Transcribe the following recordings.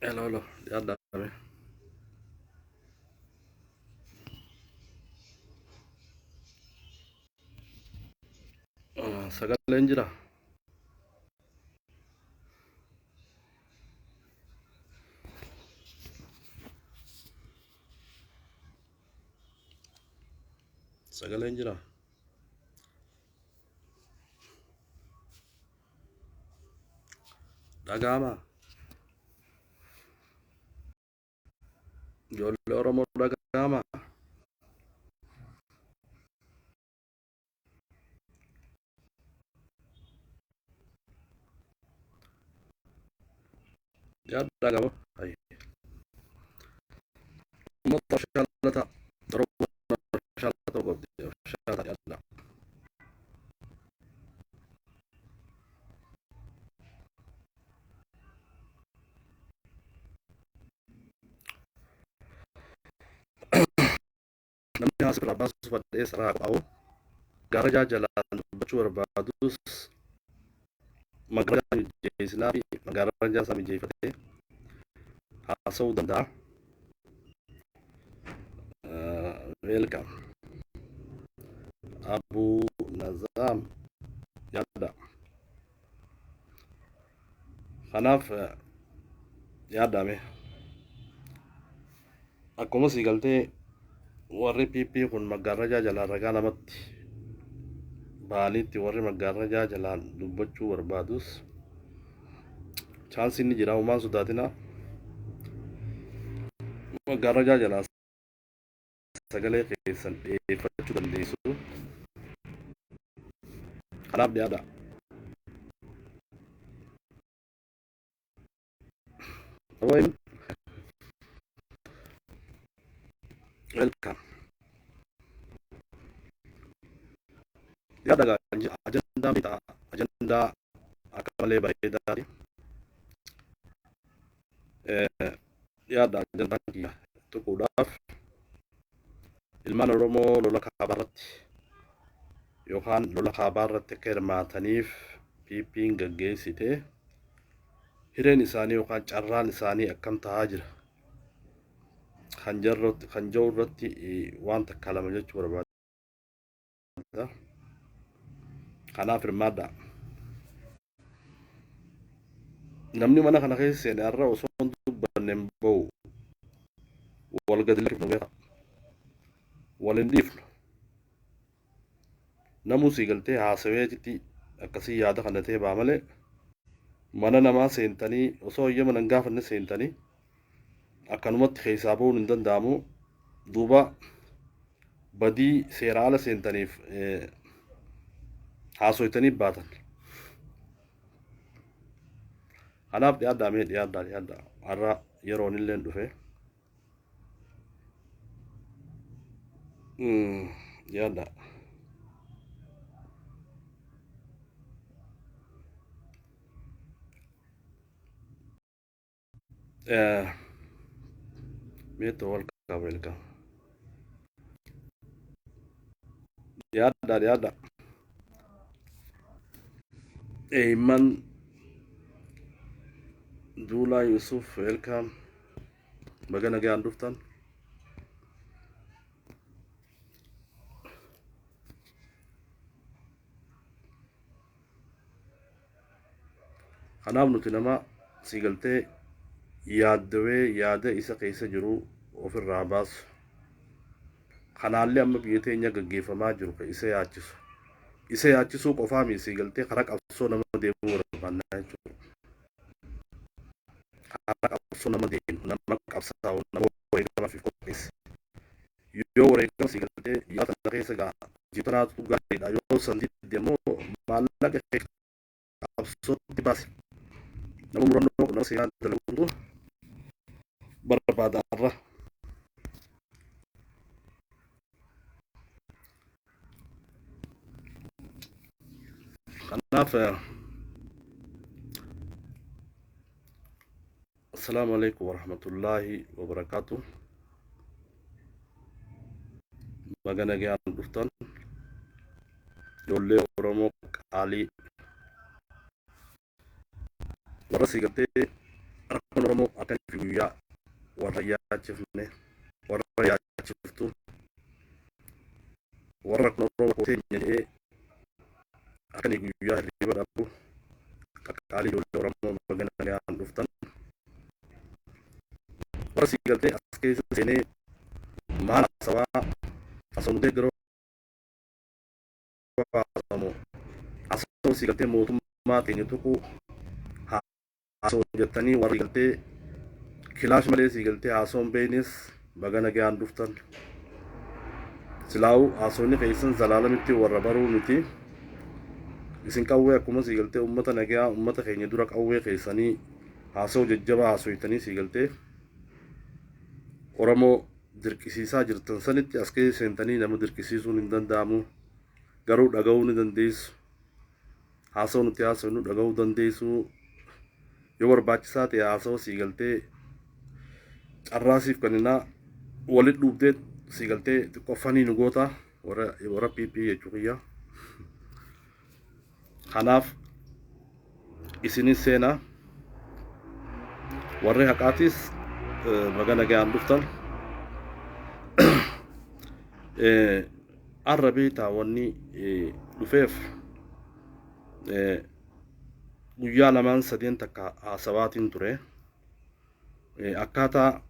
Hello, hello. Dhiyaadhaa. Sagaleen jira. Sagaleen jira. Dhaga'amaa. Ijoollee Oromoo dhaga'amaa. Dhiyaadhaa qaba. Uummata shaalataa. Oromoo shaalataa qabdi. Shaalataa dhiyaadhaa. Namni haasa irraa baasuuf fadhee saraa qabu garajaa jalaan dubbachuu barbaadus magaalaa mijeessinaa fi magaalaa isaa mijeeffatee haasa'uu danda'a. Welcome. Abu Nazaam yaada. Kanaaf yaadame akkuma sii galtee warri PP kun maggaarrajaa jalaan ragaa namatti ba'aniitti warri maggaarrajaa jalaan dubbachuu barbaadus chaansiin ni jira homaan sodaatina maggaarrajaa jalaan sagalee keessan dhiyeeffachuu dandeessu. Kanaaf dhiyaadha. Welcome. Dhiyaadha gaa ajandaa beektaa ajandaa akka malee bareedaati. Dhiyaadha ajandaan kiyya tuquudhaaf ilmaan Oromoo lola kaabaa irratti yookaan lola kaabaa irratti akka hirmaataniif PP'n gaggeessite hireen isaanii yookaan carraan isaanii akkam ta'aa jira kan jarrotti kan jiru irratti waan takka lama jechuu barbaada. Kanaaf hirmaadhaa. Namni mana kana keessa seene har'a osoo hin dubbanne hin bahu. Wal gadi lakkifnu beeka. Wal hin dhiifnu. Namuu sii galtee haasaweetitti akkasii yaada kana ta'e baa malee mana namaa seentanii osoo eeyyama nan gaafanne seentanii akkanumatti keessaa bahuun hin danda'amu. Duuba badii seera ala seentaniif haasoytanii baatan. Kanaaf dhiyaadhaa mee dhiyaadhaa dhiyaadhaa har'a yeroon illee dhufe. Dhiyaadhaa. Meeto welcome welcome. Dhiyaadhaa dhiyaadhaa. Eeyman Duulaa Yusuf welcome. Baga nagaan dhuftan. Kanaaf nuti nama si galtee yaaddawee yaada isa keessa jiru ofirraa baasu. Kanaallee amma biyya teenya gaggeeffamaa jiru kan isa yaachisu. Isa yaachisuu qofaa miti si galtee karaa qabsoo nama deemuu barbaannaa jechuudha. Karaa qabsoo nama deemu, nama qabsaa'u, nama wareegamaaf qopheesse. Yoo wareegama si galtee biyya tana keessa gaa jitanaatu gaariidha. Yoo san didde immoo maallaqa kee qabsootti baasi. Nama murannoo nama seenaa dalaguutu barbaada har'a. Kanaaf assalaamu alaikum warahmatullaahi wabarakaatu. Baga nagaan dhuftan ijoollee Oromoo qaalii warra si galtee Rakkoon Oromoo halkanii fi guyyaa warra yaachifne, warra yaachiftu, warra rakkoon Oromoo rakkoo teenya jedhee halkanii guyyaa hirriba dhabu, qaqqaalii ijoollee Oromoo baga nagaan dhuftan. Warra sii galtee as keessa seenee maal haasawaa haasawuu nu deeggaroo haasawamoo haasawuu sii galtee mootummaa teenya tuquu haasawuu jettanii warri galtee kilaash malee sii galtee haasawuun beeynes baga nagaan dhuftan. Silaa'uu haasawni keessan zalaalamitti warra baruu miti. Isin qawwee akkuma sii galtee ummata nagayaa ummata keenya dura qawwee keessanii haasawuu jajjabaa haasoytanii sii galtee Oromoo dirqisiisaa jirtan sanitti as keessa seentanii nama dirqisiisuun hin danda'amu. Garuu dhaga'uu ni dandeessu. Haasawuu nuti haasofnu dhaga'uu dandeessu. Yoo barbaachisaa ta'e haasawaa sii galtee carraa siif kenninaa walitti dhuubdee sii galtee xiqqoo fanii nu goota warra warra PP jechuu kiyya. Kanaaf isinis seenaa warri haqaatis baga nagaan dhuftan. Arra beektaa wanni dhufeef guyyaa lamaan sadeen takka haasawaatiin ture. Akkaataa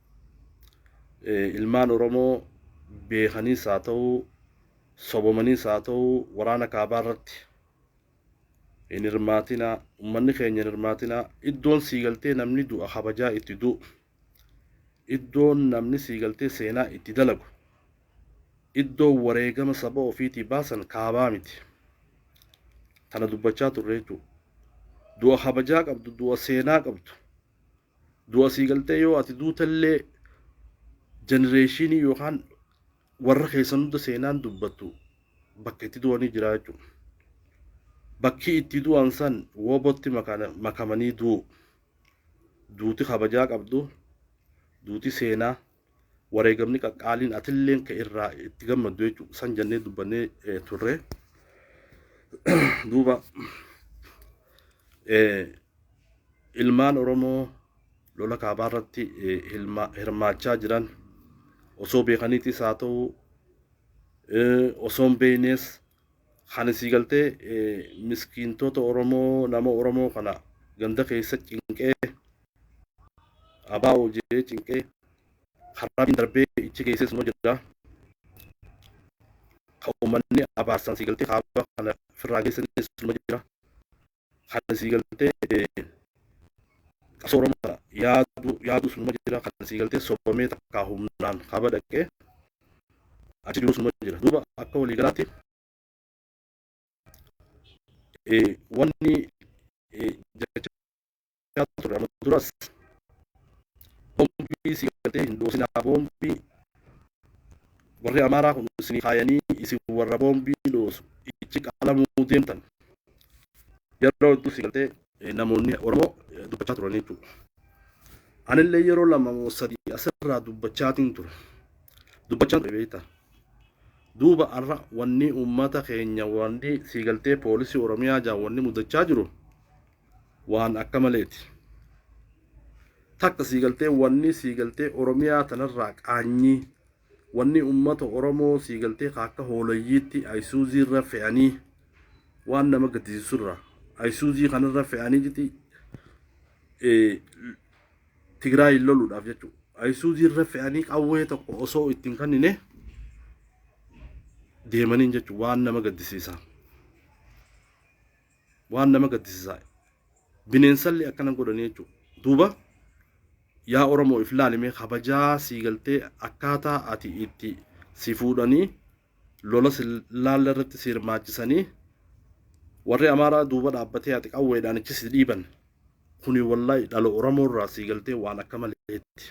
ilmaan Oromoo beekaniis haa ta'u sobomaniis haa ta'u waraana kaabaa irratti hin hirmaatinaa, ummanni keenya hin hirmaatinaa. Iddoon sii galtee namni du'a kabajaa itti du'u, iddoon namni sii galtee seenaa itti dalagu, iddoon wareegama saba ofiitii baasan kaabaa miti. Tana dubbachaa turre jechuudha. Du'a kabajaa qabdu, du'a seenaa qabdu, du'a sii galtee yoo ati duutallee jenereeshinii yookaan warra keessan hunda seenaan dubbattu bakka itti du'anii jira jechuudha. Bakki itti du'an san wobotti makamanii du'u. Duuti kabajaa qabdu, duuti seenaa, wareegamni qaqqaaliin atilleen ka irraa itti gammaddu jechuudha. San jennee dubbannee turre. Duuba ilmaan Oromoo lola kaabaa irratti hirmaachaa jiran osoo beekaniitis haa ta'u osoo hin beeknes kan isii galtee miskiintota Oromoo nama Oromoo kana ganda keessa cinqee abaa'oo jee cinqee karaa darbee ichi keesses numa jira. Ka uummanni abaarsan sii galtee kaaba kana firraa geessanis numa jira. Kan sii galtee qabsoo Oromoo kana yaadu yaadus numa jira. Kan sii galtee sobamee takkaa humnaan kaaba dhaqee achi jirus numa jira. Duuba akka waliigalaatti wanni jechaa ture amma duras boombii sii galtee hin dhoosinaa, boombii warri Amaaraa kun isinii kaayanii isin warra boombii dhoosu ichi qalamuu deemtan yeroo hedduu sii galtee namoonni Oromoo dubbachaa turan jechuudha. Anillee yeroo lama moo sadii asirraa dubbachaatiin ture. Dubbachaa ture beektaa. Duuba har'a wanni uummata keenya wanni sii galtee poolisii Oromiyaa jaan wanni mudachaa jiru waan akka maleeti. Takka sii galtee wanni sii galtee Oromiyaa tanarraa qaanyii wanni uummata Oromoo sii galtee akka hoolayyiitti ayisuuzii irra fe'anii waan nama gaddisiisurra ayisuuzii kanarra fe'anii jiti Tigraayin loluudhaaf jechuudha. Ayisuuzii irra fe'anii qawwee tokko osoo ittiin kennine deemaniin jechuudha waan nama gaddisiisa. Waan nama gaddisiisa. Bineensallee akkana godhanii jechuudha. Duuba yaa Oromoo if laalimee kabajaa sii galtee akkaataa ati itti si fuudhanii lola si laalla irratti si hirmaachisanii warri Amaaraa duuba dhaabbatee ati qawweedhaan ichi si dhiiban kuni wallaahi dhala Oromoo irraa sii galtee waan akka maleetti.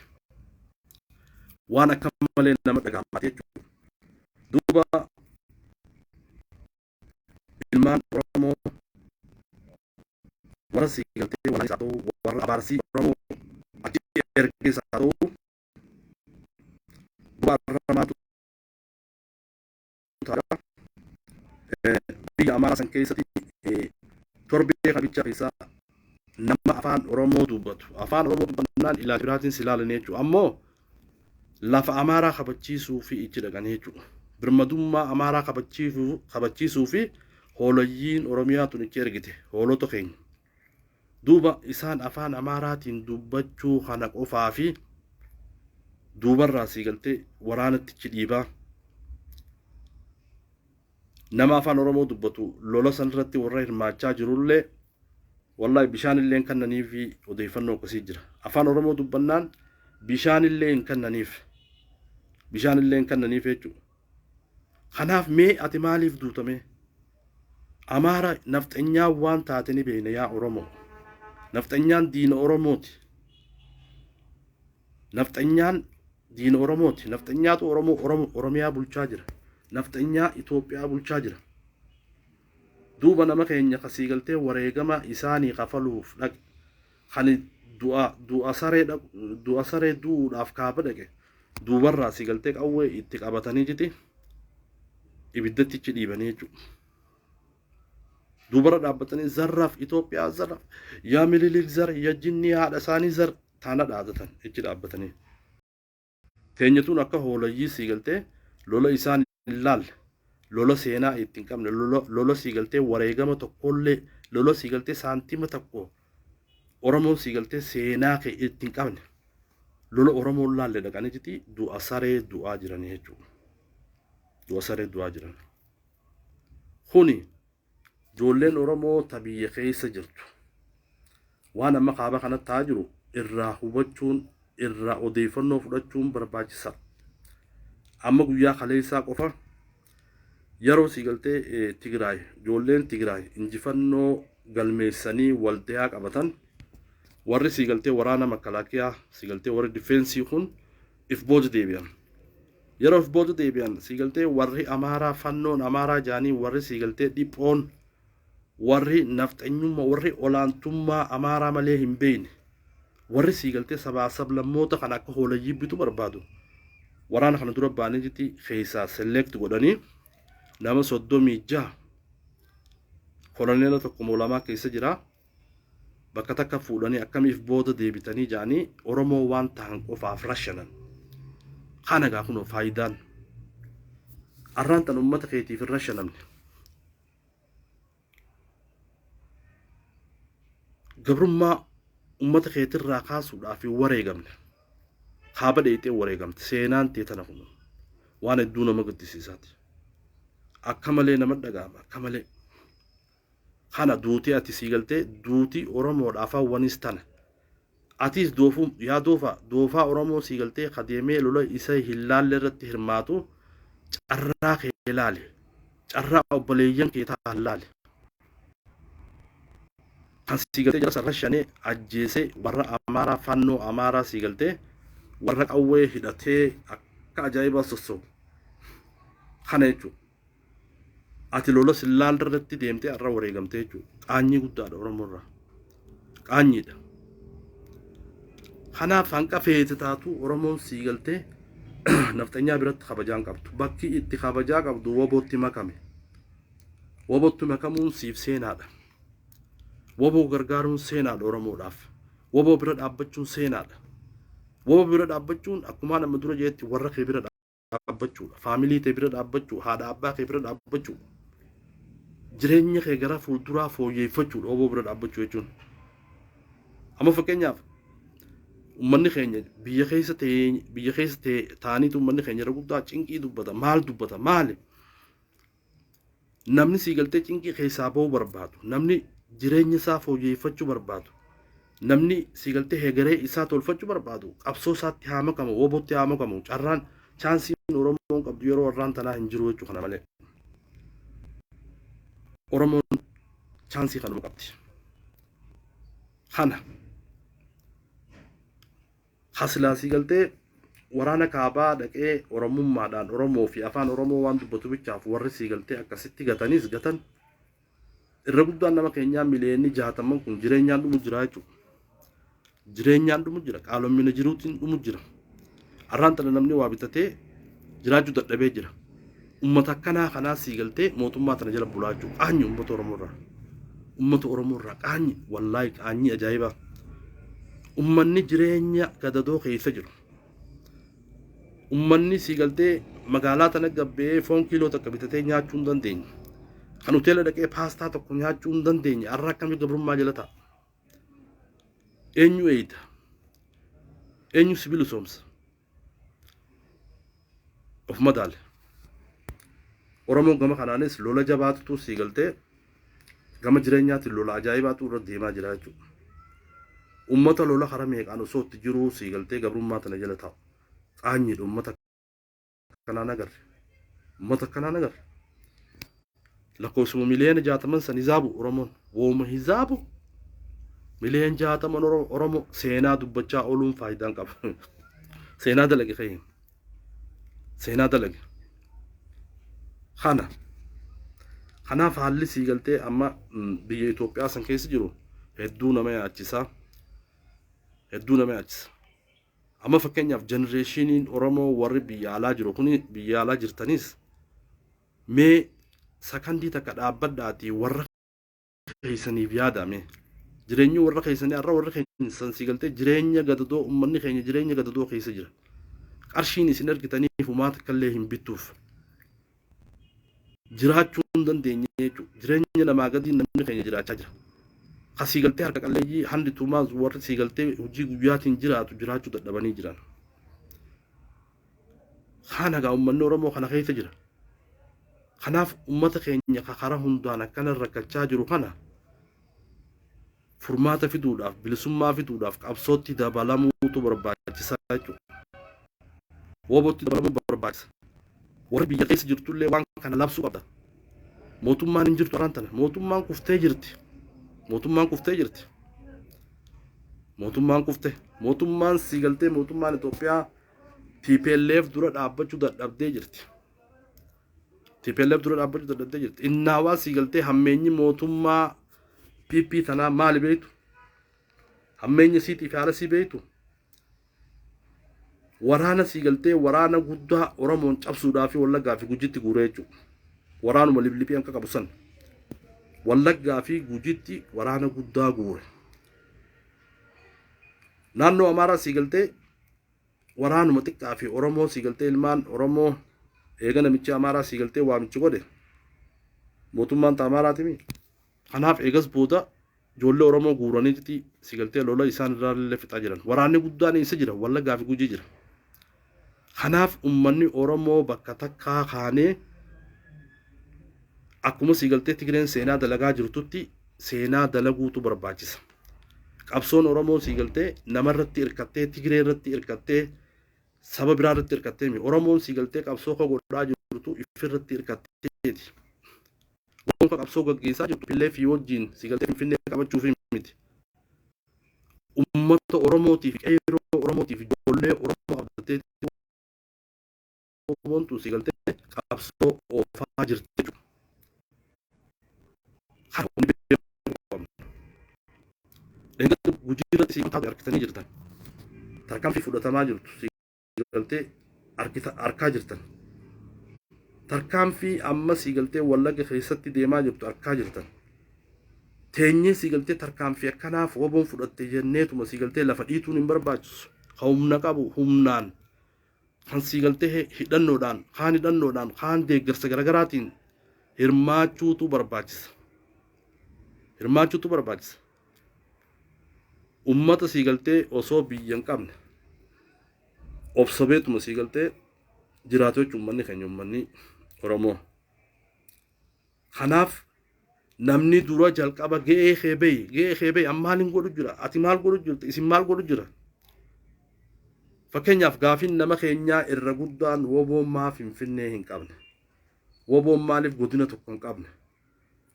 Waan akka malee nama dhaga'amaati jechuudha. Duuba ilmaan Oromoo warra sii galtee warra isaa ta'u warra abaarsii Oromoo achi ergees haa ta'u duuba arramaatu ta'a. Biyya Amaaraa san keessatti torbee kana bichaa keessaa nama Afaan Oromoo dubbatu. Afaan Oromoo dubbannaan ilaalcha biraatiin si ilaalan jechuudha. Ammoo lafa Amaaraa kabachiisuu fi ichi dhaqan jechuudha. Birmadummaa Amaaraa kabachiisuu fi hooleyyiin Oromiyaa tun ichi ergite, hoolota keenya. Duuba isaan afaan Amaaraatiin dubbachuu kana qofaa fi duubarraa sii galtee waraanatti ichi dhiibaa. Nama afaan Oromoo dubbatu lola san irratti warra hirmaachaa jirullee wallahi bishaan illee hin kennaniif, odeeffannoo akkasii jira. Afaan Oromoo dubbannaan bishaan illee hin kennaniif. Bishaan illee hin kennaniif jechuudha. Kanaaf mee ati maaliif duutame? Amaara nafxanyaa waan taate ni beekna, yaa Oromoo. Nafxanyaan diina Oromooti. Nafxanyaan diina Oromooti. Nafxanyaatu Oromoo Oromoo Oromiyaa bulchaa jira. Nafxanyaa Itoophiyaa bulchaa jira. Duuba nama keenya kasii galtee wareegama isaanii kafaluuf dhaqe. Kan du'a saree du'uudhaaf kaaba dhaqe. Duubarraa sii galtee qawwee itti qabatanii jiti ibiddatti ichi dhiibanii jechuudha. Duubarra dhaabbatanii zarraaf Itoophiyaa, zarraaf yaa Mililik, zar ya jinnii haadha isaanii zar taana dhaadatan ichi dhaabbatanii. Teenyatuun akka hoolayyii sii galtee lola isaan hin laalle, lola seenaa itti hin qabne, lola sii galtee wareegama tokkollee, lola sii galtee saantima tokko Oromoon sii galtee seenaa kee itti hin qabne, lola Oromoon laalle dhaqanii jiti du'a saree du'aa jiranii jechuudha. Du'a saree du'aa jiran. Kuni ijoolleen Oromoo ta biyya keessa jirtu waan amma kaaba kanatti ta'aa jiru irraa hubachuun, irraa odeeffannoo fudhachuun barbaachisaa. Amma guyyaa kaleessaa qofa yeroo sii galtee Tigraay, ijoolleen Tigraay injifannoo galmeessanii waldayaa qabatan, warri sii galtee waraana makalaakiyaa sii galtee warri difeensii kun if booda deebi'an. Yeroo if booda deebi'an sii galtee warri Amaaraa, fannoon Amaaraa jaanii, warri sii galtee dhiphoon, warri nafxanyummaa, warri olaantummaa Amaaraa malee hin beekne, warri sii galtee sabaa sablammoota kan akka hoolayyii bitu barbaadu, waraana kana dura baanii jiti keessaa select godhanii nama 36, koloneela tokko moo lamaa keessa jira, bakka takka fuudhanii akkamiif booda deebitanii jaanii Oromoo waan tahan qofaaf rashanan. Kana gaa kunoo faayidaan. Arraan tan uummata keetiif hin rashanamne. Gabrummaa uummata keetirraa kaasuudhaaf hin wareegamne. Kaaba dheeyxee wareegamte. Seenaan tee tana kun waan hedduu nama gaddisiisaati. Akka malee nama dhaga'ama, akka malee. Kana duutee ati sii galtee duutii Oromoodhaaf hawwanis tana. Atis doofuu yaa doofaa, doofaa Oromoo sii galtee kadeemee lola isa hin laalle irratti hirmaatu, carraa kee laali. Carraa obboleeyyan kee ta'an laali. Kan sii galtee jara sarara shanee ajjeesee warra Amaaraa, fannoo Amaaraa sii galtee warra qawwee hidhatee akka ajaa'ibaa sossobu. Kana jechuudha. Ati lola sillaal irratti deemtee har'a wareegamtee jechuudha. Qaanyii guddaadha Oromoo irraa. Qaanyiidha. Kanaaf hanqa feete taatu Oromoon sii galtee nafxanyaa biratti kabajaan qabdu. Bakki itti kabajaa qabdu wabootti makame. Wabootti makamuun siif seenaadha. Waboo gargaaruun seenaadha Oromoodhaaf. Waboo bira dhaabbachuun seenaadha. Waboo bira dhaabbachuun akkuma nama dura jeetti warra kee bira dhaabbachuudha. Faamilii tee bira dhaabbachuu, haadha abbaa kee bira dhaabbachuu. Jireenya kee gara fuulduraa fooyyeffachuudha waboo bira dhaabbachuu jechuun. Amma fakkeenyaaf uummanni keenya biyya keessa ta'ee, biyya keessa ta'e ta'aniitu uummanni keenya irra guddaa cinqii dubbata. Maal dubbata? Maali? Namni sii galtee cinqii keessaa ba'uu barbaadu, namni jireenya isaa fooyyeffachuu barbaadu, namni sii galtee hegeree isaa tolfachuu barbaadu qabsoo isaatti haa makamu, wabootti haa makamu. Carraan chaansiin Oromoon qabdu yeroo warraan tanaa hin jiru jechuu kana malee. Oromoon chaansii kanuma qabdi. Kana. Hasilaa sii galtee waraana kaabaa dhaqee Oromummaadhaan Oromoo fi afaan Oromoo waan dubbatu bichaaf warri sii galtee akkasitti gatanis gatan, irra guddaan nama keenyaa miliyoonni 60n kun jireenyaan dhumu jira jechuudha. Jireenyaan dhumu jira. Qaalomina jiruutiin dhumu jira. Arraan tana namni waa bitatee jiraachuu dadhabee jira. Uummata akkanaa kanaa sii galtee mootummaa tana jala bulaa jechuudha. Qaanyi uummata Oromoo irraa. Uummata Oromoo irraa qaanyi, wallaahi qaanyi ajaa'ibaa. Ummanni jireenya gadadoo keessa jiru. Ummanni sii galtee magaalaa tana gabbee foon kiiloo takka bitatee nyaachuu hin dandeenye. Kan hoteela dhaqee paastaa tokko nyaachuu hin dandeenye har'a akkamii gabrummaa jala ta'a? Eenyu eeyda? Eenyu si bilisoomsa? Of madaale. Oromoon gama kanaanis lola jabaatutu sii galtee gama jireenyaatiin lola ajaa'ibaatu irra deemaa jira jechuudha. Ummata lola kara meeqaan osoo itti jiruu sii galtee gabrummaa tana jala taa'u. Qaanyiidha ummata akkanaa nagarre. Ummata akkanaa nagarre. Lakkoofsuma miliyoona 60n san hizaabu Oromoon. Wooma hizaabu miliyoona 60n Oromoo seenaa dubbachaa ooluun faayidaan qaba. Seenaa dalage ka'e. Seenaa dalage. Kana. Kanaaf haalli sii galtee amma biyya Itoophiyaa san keessa jiru hedduu nama yaachisa. Hedduu nama yaachisa. Amma fakkeenyaaf generationiin Oromoo warri biyya alaa jiru kuni, biyya alaa jirtanis, mee sakandii takka dhaabbadhaatii warra keessaniif yaadame. Jireenyi warra keessanii har'a warra keessan sii galtee jireenya gadadoo, uummanni keenya jireenya gadadoo keessa jira. Qarshiin isin argitaniif humaa takka illee hin bittuuf. Jiraachuu hin dandeenye jechuudha. Jireenya namaa gadii namni keenya jiraachaa jira. Ka sii galtee harka qalleeyyii handi tuumaas warri sii galtee hojii guyyaatiin jiraatu jiraachuu dadhabanii jiran. Kaan hagaa uummanni Oromoo kana keessa jira. Kanaaf uummata keenya ka karaa hundaan akkana rakkachaa jiru kana furmaata fiduudhaaf, bilisummaa fiduudhaaf qabsootti dabalamuutu barbaachisaa jechuudha. WBOtti dabalamuu barbaachisa. Warri biyya keessa jirtullee waan kana labsuu qabda. Mootummaan hin jirtu araan tana. Mootummaan kuftee jirti. Mootummaan kuftee jirti. Mootummaan kufte. Mootummaan sii galtee mootummaan Itoophiyaa TPLF dura dhaabbachuu dadhabdee jirti. TPLF dura dhaabbachuu dadhabdee jirti. Innaawaa sii galtee hammeenyi mootummaa PP tanaa maali beektu? Hammeenya siitii fi haala sii beektu? Waraana sii galtee waraana guddaa Oromoon cabsuudhaa fi Wallaggaa fi Gujitti guuree jechuudha. Waraanuma liphii akka qabu san. Wallaggaa fi Gujitti waraana guddaa guure. Naannoo Amaaraa sii galtee waraanuma xiqqaa fi Oromoo sii galtee ilmaan Oromoo eega namichi Amaaraa sii galtee waamichi godhe, mootummaan ta Amaaraatimi. Kanaaf eegas booda ijoollee Oromoo guuraniiti sii galtee lola isaan irraa illee fixaa jiran. Waraanni guddaan eessa jira? Wallaggaa fi Gujii jira. Kanaaf uummanni Oromoo bakka takkaa kaanee akkuma sii galtee Tigreen seenaa dalagaa jirtutti seenaa dalaguutu barbaachisa. Qabsoon Oromoo sii galtee namarratti hirkattee, Tigree irratti hirkattee, saba biraa irratti hirkattee mi. Oromoon sii galtee qabsoo ka godhaa jirtu ifirratti hirkatteeti. Gonka qabsoo gaggeessaa jirtu illee fi wajjin sii galtee Finfinnee qabachuuf miti. Uummata Oromootiif, qeerroo Oromootiif, ijoollee Oromoo abdattee Oromoon sii galtee qabsoo oofaa jirti jechuudha. Kana hundi beekuu qabna. Dheengadda Gujii irratti sii taatu harkisanii jirtan. Tarkaanfii fudhatamaa jirtu sii galtee harkaa jirtan. Tarkaanfii amma sii galtee Wallagga keessatti deemaa jirtu harkaa jirtan. Teenyee sii galtee tarkaanfii akkanaaf WBOn fudhatte jenneetuma sii galtee lafa dhiituun hin barbaachisu. Ka humna qabu humnaan, kan sii galtee hidhannoodhaan, kaan hidhannoodhaan, kaan deeggarsa garagaraatiin hirmaachuutu barbaachisa. Hirmaachuutu barbaachisa. Ummata sii galtee osoo biyya hin qabne obsobeetuma sii galtee jiraatu jechuun uummanni keenya, uummanni Oromoo. Kanaaf namni dura jalqaba ga'ee kee bahi, ga'ee kee bahi. Amma maaliin godhu jira? Ati maal godhu jirta? Isin maal godhu jira? Fakkeenyaaf gaafiin nama keenyaa irra guddaan WBOn maaf Finfinnee hin qabne? WBOn maaliif godina tokko hin qabne?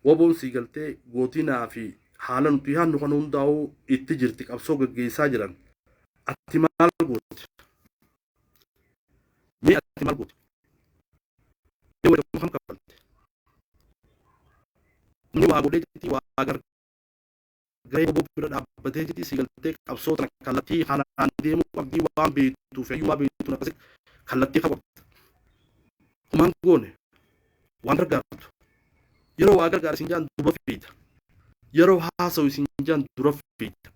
WBOn sii galtee godinaa fi haala nuti yaadnu kan hundaa'u itti jirti, qabsoo gaggeessaa jiran. Ati maal goote? Mee ati maal goote? Mee wareegama kam kaffalte? Namni waa godhee jirti, waa gargaaree WBO bira dhaabbatee jirti, sii galtee qabsoo tana kallattii kanaan deemuu qabdii waan beektuu fi hayyummaa beektuun akkasii kallattii qabda. Humaan goone waan gargaartu. Yeroo waa gargaara isin jaan duba fiida. Yeroo haasawu isin jaan dura fiida.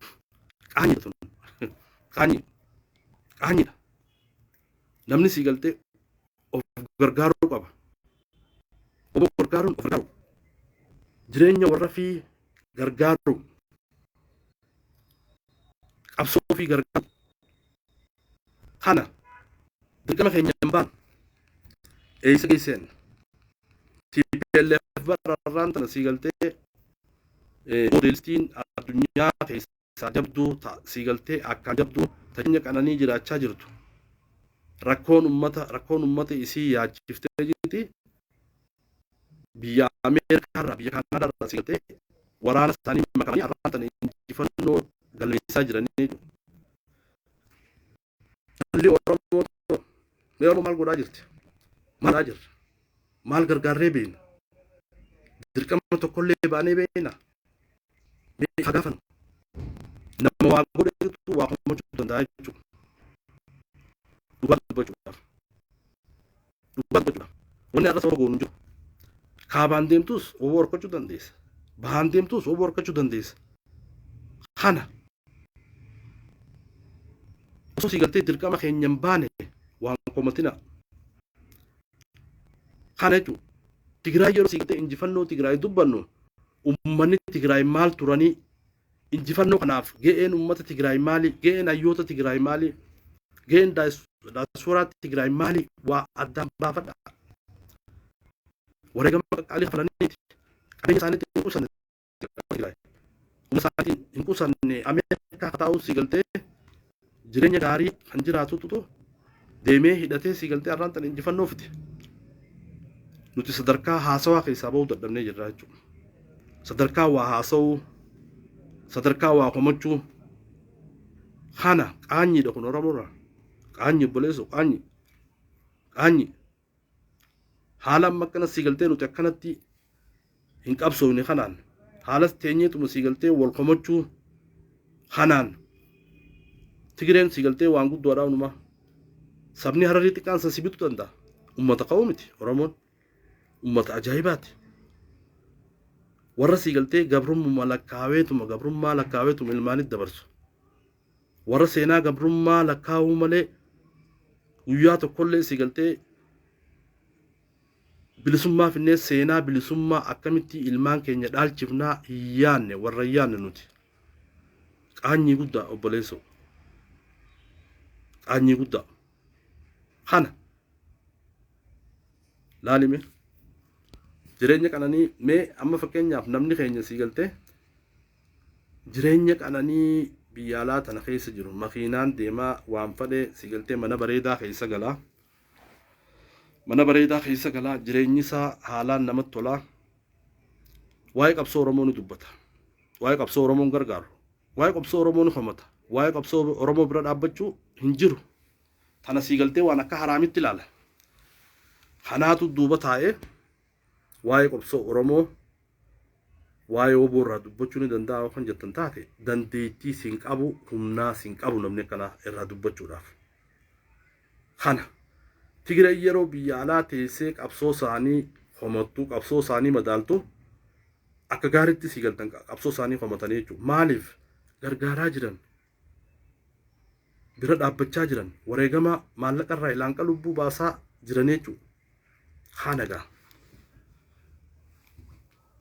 Qaanii tun. Qaanyi. Qaanyidha. Namni sii galtee of gargaaruu qaba. Of gargaaruun of gargaaru. Jireenya warra fi gargaaru. Qabsoo fi gargaaru. Kana dirqama keenya hin baanu. Eessa geesseen? TPLF bararraan tana sii galtee moodelistiin addunyaa keessaa jabduu sii galtee akkaan jabduu tajaajila qananii jiraachaa jirtu. Rakkoon ummata isii yaachiftee jirti. Biyya Ameerikaarraa, biyya Kaanaadaarraa sii galtee waraana isaanii makamanii arraan tana injifannoo galmeessaa jiranii jechuudha. Dhalli Oromoo mee Oromoo maal godhaa jirti? Maal godhaa jirra? Maal gargaarree beekna? Dirqama tokkollee baanee beekna? Mee haa gaafannu. Nama waa godhetu waa komachuu danda'a jechuudha. Dhugaa dubbachuudhaaf. Dhugaa dubbachuudhaaf. Wanni har'a saba goonu hin jiru. Kaabaan deemtus woboo horkachuu dandeessa. Bahaan deemtus woboo horkachuu dandeessa. Kana osoo sii galtee dirqama keenya hin baane waan komatina. Kana jechuun Tigraay yeroo sii galtee injifannoo Tigraay dubbannu, uummanni Tigraay maal turanii, injifannoo kanaaf ga'een uummata Tigraay maali, ga'een hayyoota Tigraay maali, ga'een daasporaa Tigraay maali, waa addaan baafadha. Wareegama qaqqaalii kafalaniiti. Qabeenya isaaniitti hin qusanne Tigraay. Humna isaaniitiin hin qusanne. Ameerikaa taa'uu sii galtee jireenya gaarii kan jiraatutu deemee hidhatee sii galtee har'aan tan injifannoo fide. Nuti sadarkaa haasawaa keessaa bahuu dadhabnee jirra jechuudha. Sadarkaa waa haasawuu, sadarkaa waa komachuu kana qaanyiidha kun Oromoorraa. Qaanyi obboleessoo, qaanyi. Qaanyi. Haala amma akkana sii galtee nuti akkanatti hin qabsoofne kanaan, haala teenyeetuma sii galtee wal komachuu kanaan, Tigireen sii galtee waan guddoodha unumaa. Sabni Hararii xiqqaan san si bituu danda'a. Ummata ka'uu miti Oromoon. Ummata ajaa'ibaati. Warra sii galtee gabrummaa lakkaaweetuma, gabrummaa lakkaaweetuma ilmaanitti dabarsu. Warra seenaa gabrummaa lakkaa'uu malee guyyaa tokkollee sii galtee bilisummaa finnee, seenaa bilisummaa akkamitti ilmaan keenya dhaalchifnaa hin yaanne, warra hin yaanne nuti. Qaanyii guddaa obboleessoo. Qaanyii guddaa. Kana laalime jireenya qananii. Mee amma fakkeenyaaf namni keenya sii galtee jireenya qananii biyya alaa tana keessa jiru, makiinaan deemaa, waan fadhe sii galtee mana bareedaa keessa galaa. Mana bareedaa keessa galaa, jireenyi isaa haalaan namatti tolaa. Waa'ee qabsoo Oromoo ni dubbata. Waa'ee qabsoo Oromoo hin gargaaru. Waa'ee qabsoo Oromoo ni komata. Waa'ee qabsoo Oromoo bira dhaabbachuu hin jiru. Tana sii galtee waan akka haraamitti ilaala. Kanaatu duuba taa'ee waa'ee qabsoo Oromoo, waa'ee woboo irraa dubbachuu ni danda'a kan jettan taate, dandeettii siin qabu, humnaa siin qabu namni akkanaa irraa dubbachuudhaaf. Kana Tigiray yeroo biyya alaa teessee qabsoo isaanii komattu, qabsoo isaanii madaaltu, akka gaariitti sii galtan qabsoo isaanii komatanii jechuudha. Maaliif gargaaraa jiran, bira dhaabbachaa jiran, wareegama maallaqa irraa ilaanqa lubbuu baasaa jiran jechuudha. Kana gaa.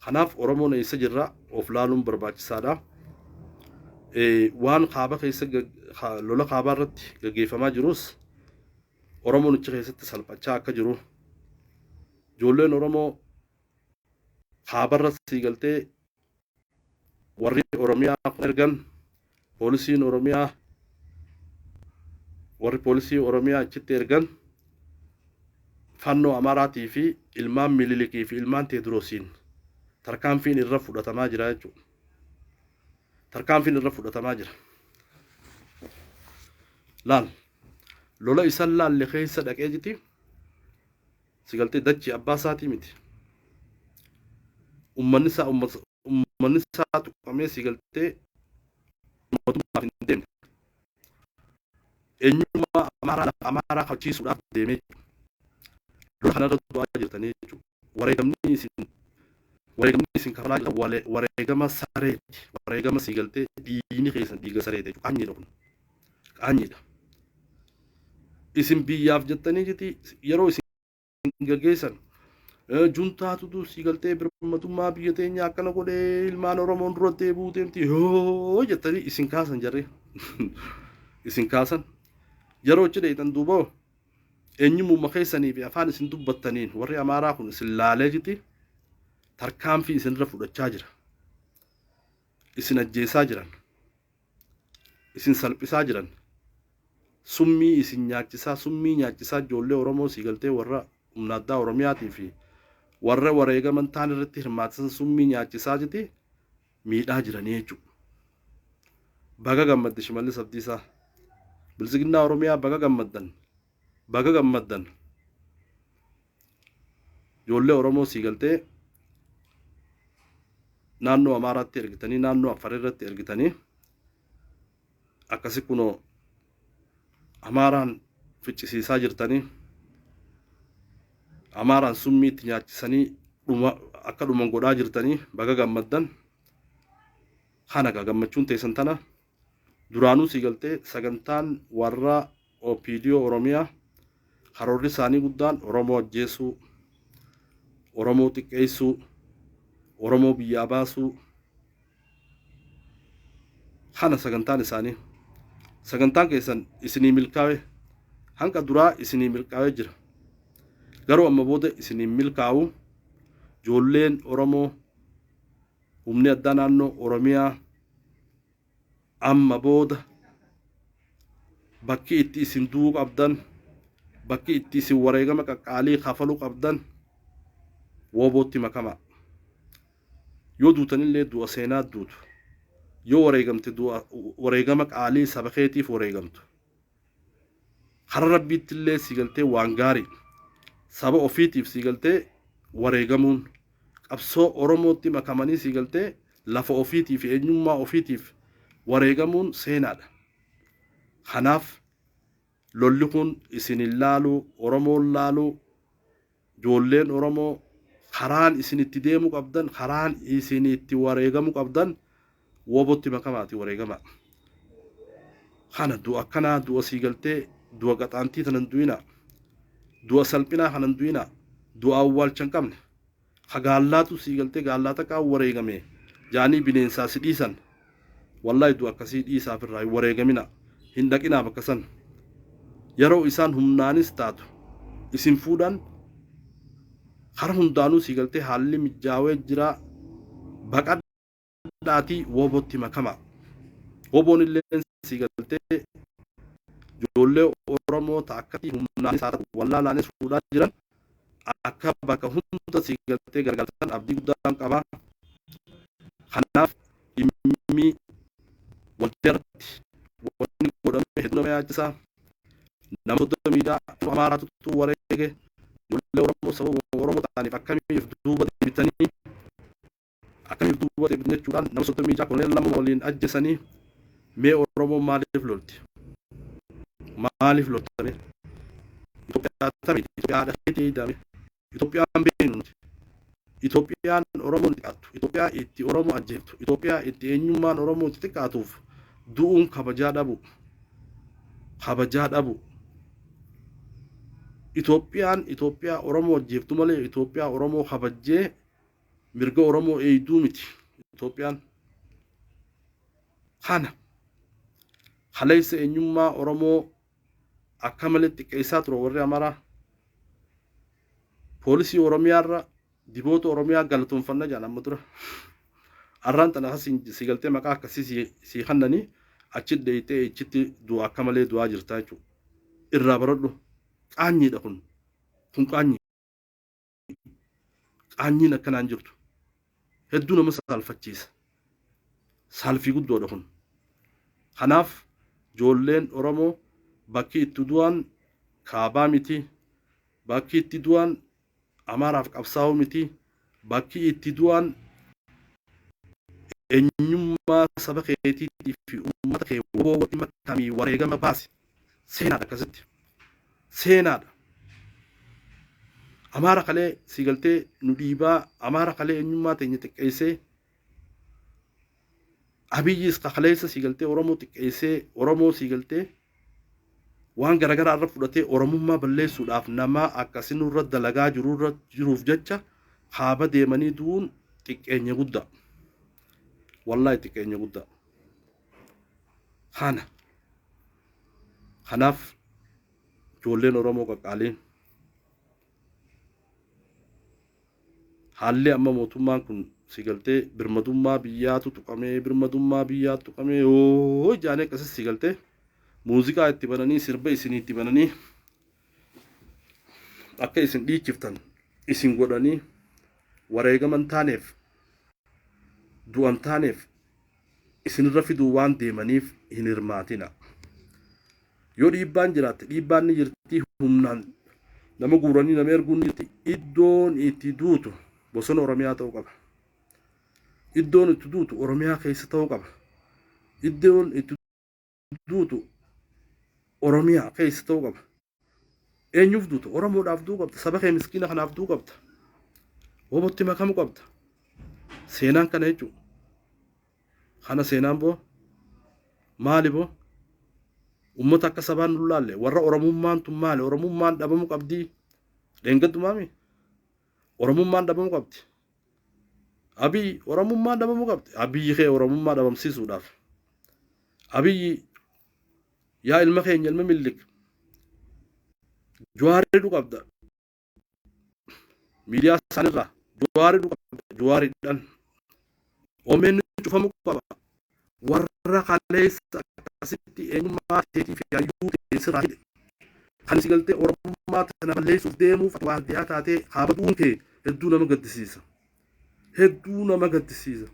Kanaaf Oromoon eessa jirra, of laaluun barbaachisaadha. Waan kaaba keessa, lola kaabaa irratti gaggeeffamaa jirus, Oromoon achi keessatti salphachaa akka jiru, ijoolleen Oromoo kaabarra sii galtee warri Oromiyaa kun ergan, poolisiin Oromiyaa, warri poolisii Oromiyaa achitti ergan, fannoo Amaaraatii fi ilmaan Mililikii fi ilmaan Teediroosiin tarkaanfiin irra fudhatamaa jira jechuudha. Tarkaanfiin irra fudhatamaa jira. Laal, lola isan laalle keessa dhaqee jiti si galtee dachii abbaa isaatii miti. Uummanni isaa tuqamee si galtee mootummaaf hin deemne. Eenyummaa Amaaraa, lafa Amaaraa kabachiisuudhaaf deemee jechuudha. Lola kanarra du'aa jirtanii jechuudha. Wareegamni isin kafalaa jirtan wareegama sareeti. Wareegama si galtee dhiigni keessan dhiiga sareeti jechuudha. Qaanyiidha kun. Qaanyiidha. Isin biyyaaf jettanii jiti yeroo isin gaggeessan juntaatutu si galtee birmadummaa biyya teenya akkana godhee ilmaan Oromoon dura deebi'uu deemti yoo jettanii isin kaasan, jarri isin kaasan. Yeroo achi dheeytan duuba eenyummaa keessanii fi afaan isin dubbattaniin warri Amaaraa kun isin laalee jiti tarkaanfii isinirra fudhachaa jira. Isin ajjeesaa jiran. Isin salphisaa jiran. Summii isin nyaachisaa, summii nyaachisaa ijoollee Oromoo sii galtee warra humna addaa Oromiyaatii fi warra wareegaman taan irratti hirmaatisan summii nyaachisaa jiti miidhaa jiranii jechuudha. Baga gammadde, Shimallis Abdiisaa. Biltsiginnaa Oromiyaa, baga gammaddan. Baga gammaddan. Ijoollee Oromoo sii galtee naannoo Amaaraatti ergitanii, naannoo Affaar irratti ergitanii, akkasi kunoo Amaaraan ficcisiisaa jirtanii, Amaaraan summii itti nyaachisanii dhuma akka dhuman godhaa jirtanii, baga gammaddan. Kana gaa gammachuun teessan tana. Duraanuu sii galtee sagantaan warra OPDO Oromiyaa karoorri isaanii guddaan Oromoo ajjeesuu, Oromoo xiqqeessuu, Oromoo biyyaa baasuu kana sagantaan isaanii. Sagantaan keessan isinii milkaa'e, hanqa duraa isinii milkaa'ee jira. Garuu amma booda isinii milkaa'u. Ijoolleen Oromoo, humni addaa naannoo Oromiyaa amma booda bakki itti isin du'uu qabdan, bakki itti isin wareegama qaqqaalii kafaluu qabdan WBOtti makamaa. Yoo duutanillee du'a seenaa duutu. Yoo wareegamte du'a wareegama qaalii saba keetiif wareegamtu. Karaa Rabbiitti illee si galtee waan gaarii saba ofiitiif si galtee wareegamuun, qabsoo Oromootti makamanii si galtee lafa ofiitii fi eenyummaa ofiitiif wareegamuun seenaadha. Kanaaf lolli kun isin hin laaluu, Oromoon laaluu, ijoolleen Oromoo karaan isin itti deemuu qabdan, karaan isin itti wareegamuu qabdan WBOtti makamaati wareegamaa. Kana du'a akkanaa, du'a sii galtee du'a qaxaantii tanan du'inaa, du'a salphinaa kanan du'inaa, du'a awwaalcha hin qabne. Ka gaallaatu sii galtee gaallaa takkaa wareegame jaanii bineensaa si dhiisan. Wallaahi du'a akkasii dhiisaaf irraa hin wareegamina. Hin dhaqinaa bakka san. Yeroo isaan humnaanis taatu isin fuudhan, kara hundaanuu sii galtee haalli mijaawee jira, baqadhaatii WBOtti makama. WBOn illee sii galtee ijoollee Oromoo ta akkatti humnaanis haa ta'u wallaalaanis fuudhaa jiran akka bakka hunda sii galtee gargaartan abdii guddaan qaba. Kanaaf dhimmi waldeerratti wanni godhame hedduu nama yaachisa. Nama 36 Amaaraatu wareege. Ijoollee Oromoo sababa Oromoo ta'aniif akkamiif duuba deebitanii, akkamiif duuba deebitanii jechuudhaan nama 36 koloneel lama waliin ajjesanii. Mee Oromoon maaliif lolti? Maaliif loltame? Itoophiyaa tamiti? Itoophiyaa haadha keetii eeydaame? Itoophiyaan beeknu nuti. Itoophiyaan Oromoon xiqqaattu. Itoophiyaa itti Oromoo ajjeeftu. Itoophiyaa itti eenyummaan Oromoo itti xiqqaatuuf du'uun kabajaa dhabu. Kabajaa dhabu. Itoophiyaan Itoophiyaa Oromoo ajjeeftu malee Itoophiyaa Oromoo kabajjee mirga Oromoo eeyduu miti Itoophiyaan. Kana kaleessa eenyummaa Oromoo akka malee xiqqeessaa ture warri Amaaraa. Poolisii Oromiyaarra diboota Oromiyaa galatoonfanna jedhan amma dura. Arraan tana si galtee maqaa akkasii si kannanii achi dheeyxee achitti du'a akka malee du'aa jirta jechuudha. Irraa baradhu. Qaanyiidha kun. Kun qaanyii. Qaanyiin akkanaan jirtu. Hedduu nama saalfachiisa. Saalfii guddoodha kun. Kanaaf ijoolleen Oromoo bakki itti du'an kaabaa miti. Bakki itti du'an Amaaraaf qabsaa'uu miti. Bakki itti du'an eenyummaa saba keetiitii fi uummata kee WBOtti makamii wareegama baasi. Seenaadha akkasitti. Seenaadha. Amaara kalee si galtee nu dhiibaa, Amaara kalee eenyummaa teenya xiqqeessee, Abiyyis kaleessa si galtee Oromoo xiqqeessee, Oromoo si galtee Waan garagaraa irra fudhatee Oromummaa balleessuudhaaf nama akkasi nurra dalagaa jirurra jiruuf jecha kaaba deemanii du'uun xiqqeenya guddaa. Wallaahi xiqqeenya guddaa. Kana. Kanaaf ijoolleen Oromoo qaqqaaliin haalli amma mootummaan kun si galtee birmadummaa biyyaatu tuqamee, birmadummaa biyyaatu tuqamee yoo jaanee akkasii si galtee muuziqaa itti bananii, sirba isinii itti bananii, akka isin dhiichiftan isin godhanii, wareegaman taaneef du'an taaneef isinirra fiduu waan deemaniif hin hirmaatina. Yoo dhiibbaan jiraatte, dhiibbaan ni jirti, humnaan nama guuranii nama erguun ni jirti. Iddoon itti duutu bosona Oromiyaa ta'uu qaba. Iddoon itti duutu Oromiyaa keessa ta'uu qaba. Iddoon itti duutu Oromiyaa keessa ta'uu qaba. Eenyuuf duuta? Oromoodhaaf du'uu qabda. Saba kee miskiina kanaaf du'uu qabda. Wobotti makamuu qabda. Seenaan kana jechuudha. Kana seenaan boo maali boo? Uummata akka sabaan nu laalle warra Oromummaan tun maali? Oromummaan dhabamuu qabdii? Dheengaddumaami? Oromummaan dhabamuu qabdi. Abiy Oromummaan dhabamuu qabdi. Abiyyi kee Oromummaa dhabamsiisuudhaaf. Abiyyi yaa ilma keenya, ilma Milliq, Jawaar hidhuu qabda. Miidiyaa isaanirraa Jawaar hidhuu qabda. Jawaar hidhan. OMN cufamuu qaba. Warra kaleessa akkasitti eenyummaa keetii fi hayyuu kee sirraa hidhe. Kan si galtee Oromummaa tana balleessuuf deemuuf ati waardiyaa taatee kaabaduun kee hedduu nama gaddisiisa. Hedduu nama gaddisiisa.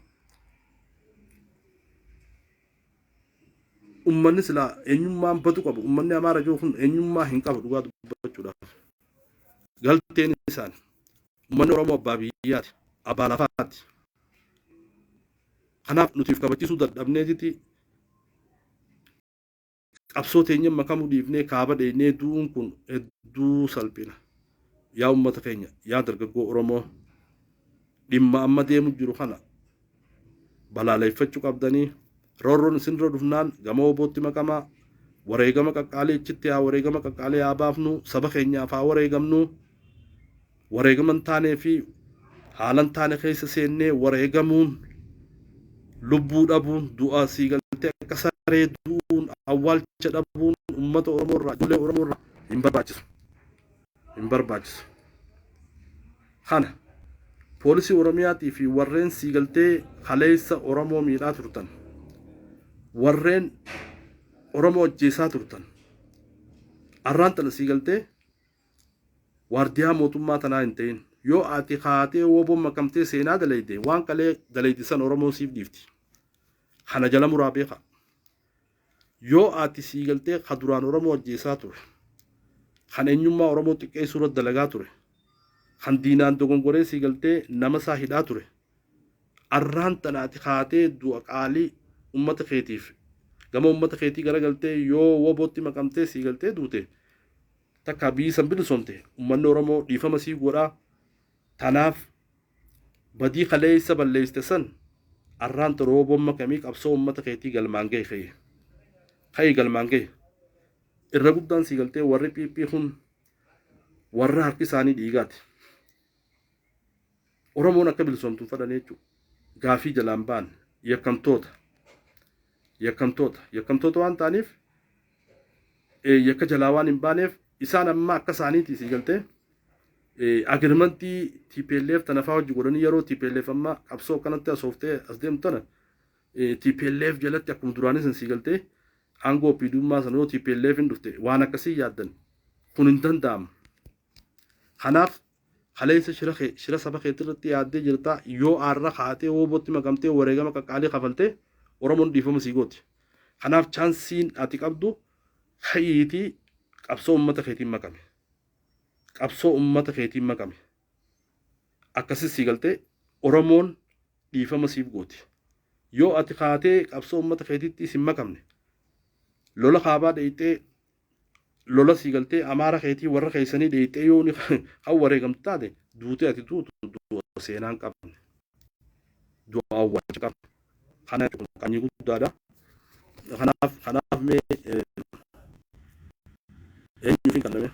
Ummanni silaa eenyummaan badu qabu. Ummanni Amaara jiru kun eenyummaa hin qabu dhugaa dubbachuudhaaf. Galteen isaan. Ummanni Oromoo abbaa biyyaati. Abbaa lafaati. Kanaaf nutiif kabachiisuu dadhabneetiti qabsoo teenya makamuu dhiifnee kaaba dheeynee du'uun kun hedduu salphina. Yaa ummata keenya, yaa dargaggoo Oromoo, dhimma amma deemu jiru kana balaaleeffachuu qabdanii. Roorroon isinirra dhufnaan gama wobootti makamaa, wareegama qaqqaalii achitti haa wareegama qaqqaalii haa baafnu, saba keenyaaf haa wareegamnu. Wareegama hin taanee fi haala hin taane keessa seennee wareegamuun, lubbuu dhabuun, du'a sii galtee akka saree du'uun, awwaalcha dhabuun uummata Oromoo irraa, ijoollee Oromoo irraa hin barbaachisu. Hin barbaachisu. Kana poolisii Oromiyaatii fi warreen sii galtee kaleessa Oromoo miidhaa turtan, warreen Oromoo ajjeesaa turtan, arraan tana sii galtee waardiyaa mootummaa tanaa hin ta'in. Yoo ati kaatee woboon makamtee seenaa dalayde, waan kalee dalayde san Oromoon siif dhiifti. Kana jala muraa beeka. Yoo ati sii galtee ka duraan Oromoo ajjeesaa ture, kan eenyummaa Oromoo xiqqeessuu irratti dalagaa ture, kan diinaan dogongoree sii galtee nama isaa hidhaa ture, arraan tana ati kaatee du'a qaalii ummata keetiif gama ummata keetii garagaltee yoo wobootti makamtee sii galtee duute, takka biyyi san bilisoomte, ummanni Oromoo dhiifama sii godhaa. Tanaaf badii kaleessa balleessite san arraan tana woboon makamii qabsoo ummata keetii galmaan gahi. Ka'e ka'ii galmaan gahi. Irra guddaan sii galtee warri PP kun warra harki isaanii dhiigaati. Oromoon akka bilisoomtu hin fedhan jechuudha. Gaafii jalaan ba'an yakkamtoota, yakkamtoota, yakkamtoota waan ta'aniif, yakka jalaa waan hin baaneef, isaan amma akka isaaniiti sii galtee agreementii TPLF tana fa'aa hojii godhanii, yeroo TPLF amma qabsoo akkanatti asooftee as deemtu tana TPLF jalatti akkuma duraanis san sii galtee aangoo OPDummaa sana yoo TPLF hin dhufte waan akkasii yaaddan kun hin danda'amu. Kanaaf kaleessa shira kee, shira saba keetii irratti yaaddee jirta. Yoo aarra kaatee woobootti makamtee wareegama qaqqaalii kafaltee, Oromoon dhiifama sii gooti. Kanaaf chanceiin ati qabdu ka'iitii qabsoo uummata keetiin makame. Qabsoo uummata keetiin makame. Akkasis sii galtee Oromoon dhiifama siif gooti. Yoo ati kaatee qabsoo uummata keetiitti hin makamne, lola kaabaa dheeyxee, lola sii galtee Amaara keetii warra keessanii dheeyxee yoo ni kan wareegamtu taate, duutee ati duutu du'a seenaa hin qabne. Du'a awwaalcha qabne. Kana jechuun qaanyii guddaadha. Kanaaf mee Eenyuuf hin kenname?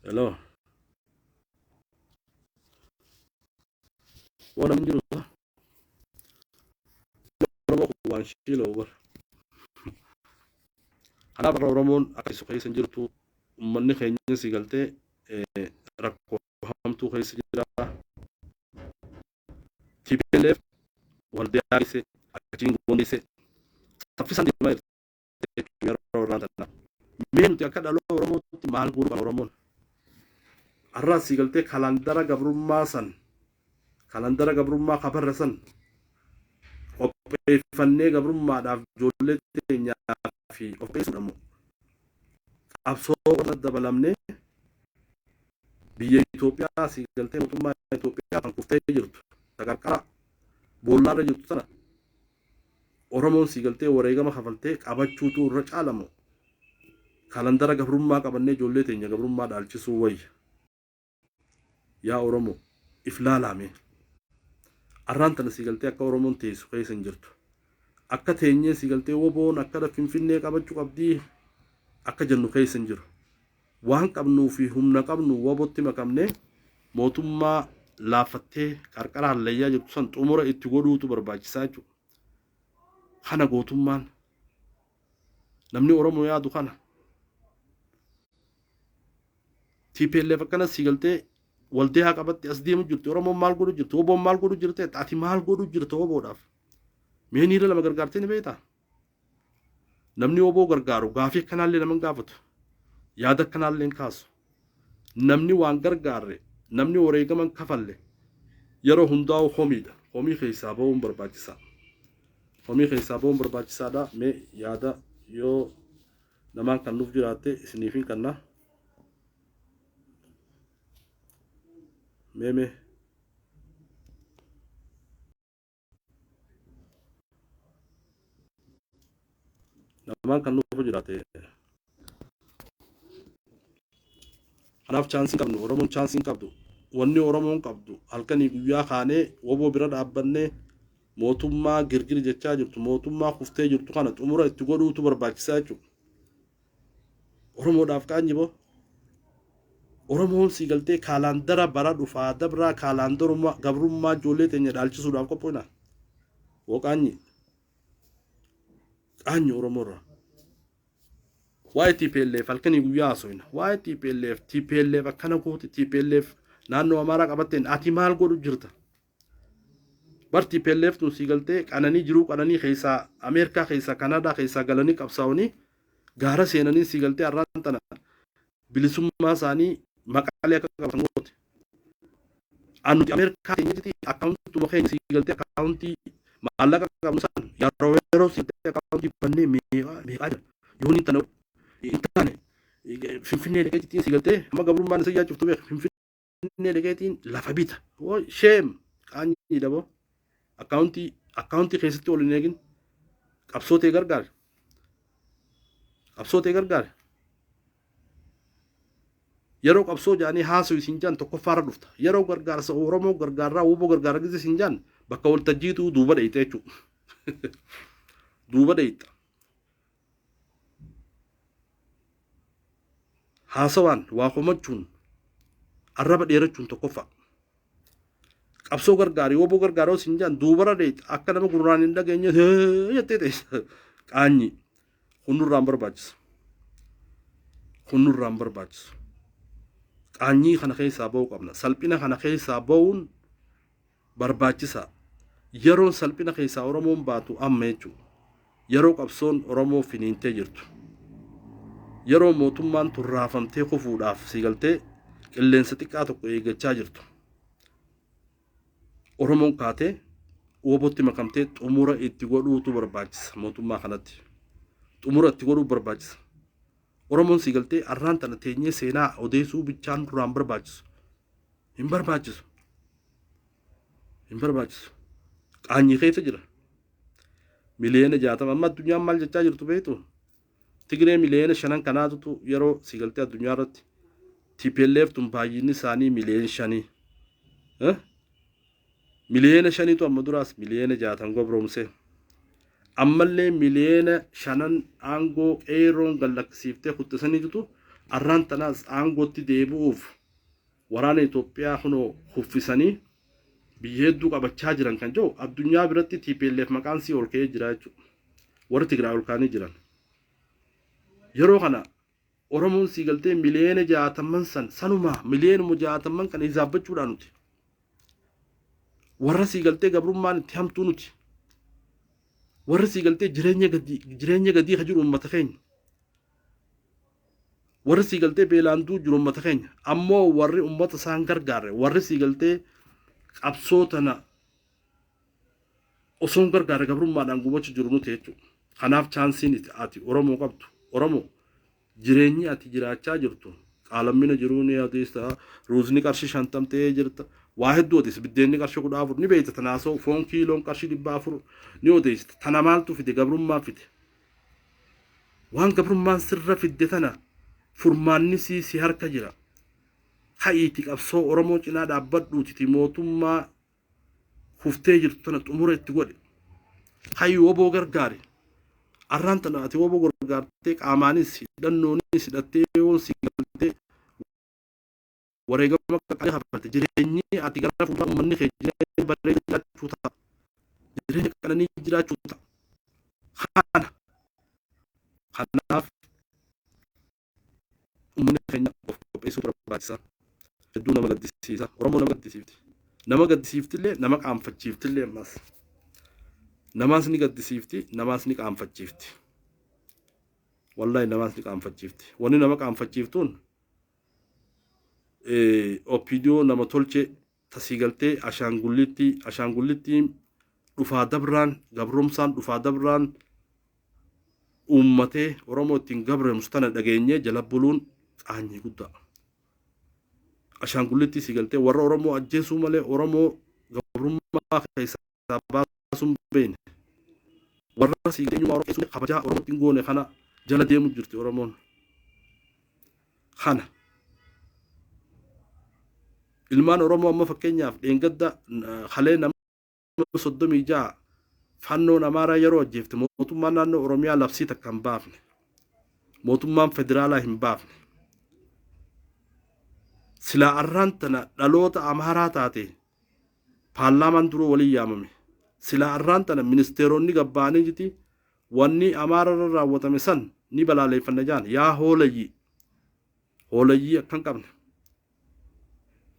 Hello. Waan namni jiru Oromoo kun waan shiiloo bara. Kanaaf har'a Oromoon akka isu keessa hin jirtu uummanni keenya si galtee rakkoo hamtuu keessa jira. TPLF waldiyaa geesse achiin goondeesse saffisaan deemaa jirti jechuudha yeroo irraan tana. Mee nuti akka dhaloo Oromootti maal godhuu qabna Oromoon? Har'aa sii galtee kalandara gabrummaa san kalandara gabrummaa kabarre san qopheeffannee gabrummaadhaaf ijoollee teenyaa fi of qopheessuudha immoo. Qabsoo warra dabalamnee biyya Itoophiyaa sii galtee mootummaa Itoophiyaa kan kuftee jirtu ta qarqara boollaarra jirtu tana Oromoon sii galtee wareegama kafaltee qabachuutu irra caalamoo kalandara gabrummaa qabannee ijoollee teenya gabrummaa dhaalchisuu wayya. Yaa Oromoo if laalaa mee. Arraan tana sii galtee akka Oromoon teessu keessa hin jirtu. Akka teenyee sii galtee woboon akkana Finfinnee qabachuu qabdii akka jennu keessa hin jiru. Waan qabnuu fi humna qabnu wbo tti makamnee mootummaa laaffattee qarqara hallayyaa jirtu san xumura itti godhuutu barbaachisaa jechuudha. Kana gootummaan namni Oromoo yaadu kana. TPLF akkana sii galtee waldehaa qabatti as deemu jirti. Oromoon maal godhu jirti? Woboon maal godhu jirti? Ati maal godhu jirta woboodhaaf? Mee niira lama gargaartee ni beektaa? Namni wbo gargaaru gaafii akkanaallee nama hin gaafatu. Yaada akkanaallee hin kaasu. Namni waan gargaarre, namni wareegama hin kafalle yeroo hundaa'u komiidha. Komii keessaa ba'uun barbaachisaa. Komii keessaa ba'uun barbaachisaadha. Mee yaada yoo namaan kan nuuf jiraatte isiniif hin kanna. Mee mee. Namaan kan nuuf jiraate. Kanaaf chaansii hin qabnu. Oromoon chaansii hin qabdu. Wanni Oromoon qabdu halkanii guyyaa kaanee woboo bira dhaabbannee mootummaa girgir jechaa jirtu mootummaa kuftee jirtu kana xumura itti godhuutu barbaachisaa jechuudha. Oromoodhaaf qaanyi boo. Oromoon sii galtee kaalaandara bara dhufaa dabraa kaalaandaruma gabrummaa ijoollee teenya dhaalchisuudhaaf qophoofna. Woo qaanyi. Qaanyi Oromoorraa. Waa'ee TPLF halkanii guyyaa haasofna. Waa'ee TPLF, TPLF akkana gooti, TPLF naannoo Amaaraa qabatteen ati maal godhu jirta? Bar TPLF tun sii galtee qananii jiruu qananii keessaa Ameerikaa keessaa Kanaadaa keessaa galanii qabsaa'anii gaara seenanii sii galtee har'aan tana bilisummaa isaanii maqaalee akka qabatan goote. Nuti Ameerikaa teenyetti akkaawuntiituma keenya sii galtee akkaawuntii maallaqa qabnu san yeroo yeroo sii galtee akkaawuntii bannee meeqaa meeqaa jira. Yoon hin tane hin taane Finfinnee dhaqeetti sii galtee amma gabrummaan isa yaachiftu beek Finfinnee. Finfinnee dhaqeetiin lafa bita. Woo sheem qaanyii dhaboo. Akkaawuntii akkaawuntii keessatti ol hin eegin. Qabsoo ta'e gargaari. Qabsoo ta'e gargaari. Yeroo qabsoo jedhanii haasoo isin jaan tokkoffaarra dhufta. Yeroo gargaarsa Oromoo gargaarraa wbo gargaara gizee isin jaan bakka waltajjiitu duuba dheeyxa jechuudha. Duuba dheeyxa. Haasawaan waa komachuun arraba dheerachuun tokkoffaa. Qabsoo gargaari woboo gargaara yoo siin jedhan duubara dheeyxa akka nama gurraan hin dhageenye jettee teessa. Qaanyi kun nurraan barbaachisu. Kun nurraan barbaachisu. Qaanyii kana keessaa ba'uu qabna. Salphina kana keessaa ba'uun barbaachisaa. Yeroon salphina keessaa Oromoon baatu amma jechuudha. Yeroo qabsoon Oromoo finiintee jirtu. Yeroo mootummaan tun raafamtee kufuudhaaf sii galtee qilleensa xiqqaa tokko eeggachaa jirtu. Oromoon kaatee WBOtti makamtee xumura itti godhuutu barbaachisa mootummaa kanatti. Xumura itti godhuu barbaachisa. Oromoon sii galtee arraan tana teenyee seenaa odeessuu bichaan duraan barbaachisu. Hin barbaachisu. Hin barbaachisu. Qaanyii keessa jira. Miliyoona 60 amma addunyaan maal jechaa jirtu beektu? Tigree miliyoona shanan kanaatutu yeroo sii galtee addunyaa irratti TPLF tun baay'inni isaanii miliyoona shanii. Miliyoona shanitu amma duraas miliyoona jaatan gabroomse. Ammallee miliyoona shanan aangoo qeerroon gallakkisiiftee kutte saniitutu arraan tanaas aangootti deebi'uuf waraana Itoophiyaa kunoo kuffisanii biyya hedduu qabachaa jiran kan jiru addunyaa biratti TPLF maqaan sii ol ka'ee jira jechuudha. Warri Tigraay ol ka'anii jiran. Yeroo kana Oromoon sii galtee miliyoona jaatamman san sanumaa miliyoonuma jaatamman kana hisaabbachuudhaan nuti. Warra sii galtee gabrummaan itti hamtuu nuti. Warra sii galtee jireenya gadii ka jiru uummata keenya. Warri sii galtee beelaan du'u jiru uummata keenya. Ammoo warri uummata isaan gargaarre, warri sii galtee qabsoo tana osoo hin gargaarre gabrummaadhaan gubachuu jiru nuti jechuudha. Kanaaf chaansiin ati Oromoo qabdu, Oromoo, jireenyi ati jiraachaa jirtu qaalammina jiruu ni adeessa, ruuzni qarshii 50 ta'ee jirta, waa hedduu odeessa, biddeenni qarshii 14 ni beekta, tanaasoo foon kiiloon qarshii 400 ni odeessita. Tana maaltu fide? Gabrummaan fide. Waan gabrummaan sirra fidde tana furmaanni sii si harka jira. Ka'iiti qabsoo Oromoo cinaa dhaabbadhuutiti mootummaa kuftee jirtu tana xumura itti godhe. Ka'i WBO gargaari. Arraan tana ati WBO gargaartee qaamaanis hidhannoonis hidhattee yoon si galtee wareegama qaqqaalii kafalte, jireenyi ati gara fuuldura uummanni kee jireenya bareedaa jiraachuu ta'a. Jireenya qananii jiraachuu ta'a. Kana kanaaf uummanni keenya of qopheessuu barbaachisa. Hedduu nama gaddisiisa. Oromoo nama gaddisiifti. Nama gaddisiiftillee, nama qaanfachiiftillee ammas. Namaas ni gaddisiifti, namaas ni qaanfachiifti. Wallahi namaas ni qaanfachiifti. Wanni nama qaanfachiiftuun OPDO nama tolche tasii galtee ashaangullittii dhufaa dabraan gabromsaan dhufaa dabraan uummatee Oromoo ittiin gabreemsu tana dhageenyee jala buluun qaanyii guddaa. Ashaangullittii si galtee warra Oromoo ajjeesuu malee Oromoo gabrummaa keessaa baasuun beekne. Warra si galtee eenyummaa Oromoo keessuu kabajaa Oromoo ittiin goone kana jala deemu jirti Oromoon. Kana. Ilmaan Oromoo amma fakkeenyaaf dheengadda kalee nama 36 fannoon Amaaraa yeroo ajjeefte mootummaan naannoo Oromiyaa labsii takka hin baafne. Mootummaan federaalaa hin baafne. Silaa arraan tana dhaloota Amaaraa taate paarlaamaan duruu waliin yaamame. Silaa arraan tana ministeeronni gabbaanii jiti wanni Amaararra raawwatame san ni balaaleeffanna jaan. Yaa hoolayyii. Hoolayyii akka hin qabne.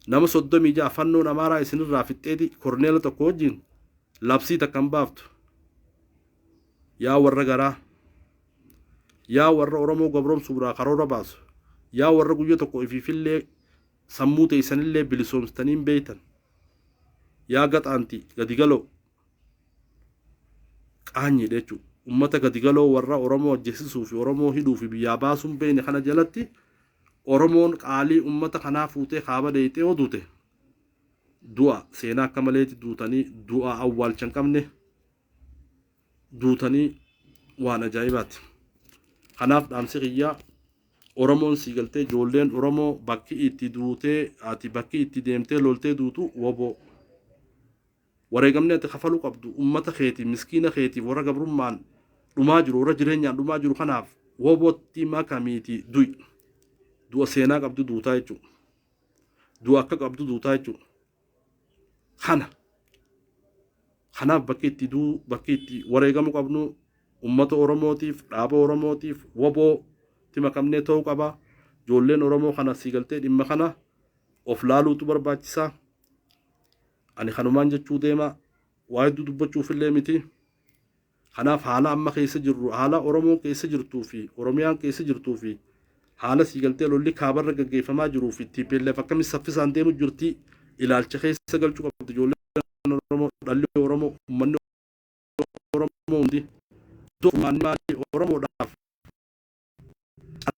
Nama 36 fannoon Amaaraa isinirraa fixxeeti korneela tokko wajjin labsii takka hin baaftu. Yaa warra garaa. Yaa warra Oromoo gabroomsuudhaa karoora baasu. Yaa warra guyya tokko ifiifillee sammuu teessanillee bilisoomsitanii hin beektan. Yaa gaxaanti gadi galoo. Qaanyiidha jechuudha. Uummata gadi galoo warra Oromoo ajjeesisuu fi Oromoo hidhuu fi biyyaa baasuun beekne kana jalatti Oromoon qaalii uummata kanaa fuutee kaaba dheeyxee yoo duute du'a seenaa akka maleetti duutanii, du'a awwaalcha hin qabne duutanii, waan ajaa'ibaati. Kanaaf dhaamsi kiyyaa, Oromoon sii galtee ijoolleen Oromoo bakki itti duutee ati bakki itti deemtee loltee duutu WBO. Wareegamni ati kafaluu qabdu uummata keetiif, miskiina keetiif, warra gabrummaan dhumaa jiru, warra jireenyaan dhumaa jiru kanaaf WBOtti makamiiti du'i. Du'a seenaa qabdu duutaa jechuudha. Du'a akka qabdu duutaa jechuudha. Kana. Kanaaf bakki itti duu bakki itti wareegamu qabnu uummata Oromootiif, dhaaba Oromootiif, WBOtti makamnee ta'uu qaba. Ijoolleen Oromoo kana sii galtee dhimma kana of laaluutu barbaachisaa. Ani kanumaan jechuu deema, waa hedduu dubbachuufillee miti. Kanaaf haala amma keessa jirru, haala Oromoon keessa jirtuu fi Oromiyaan keessa jirtuu fi haala sii galtee lolli kaabarra gaggeeffamaa jiruu fi TPLF akkamitti saffisaan deemu jirti ilaalcha keessa galchuu qabdi ijoolleen Oromoo, dhalli Oromoo, uummanni Oromoo hundi. Furmaanni maali Oromoodhaaf?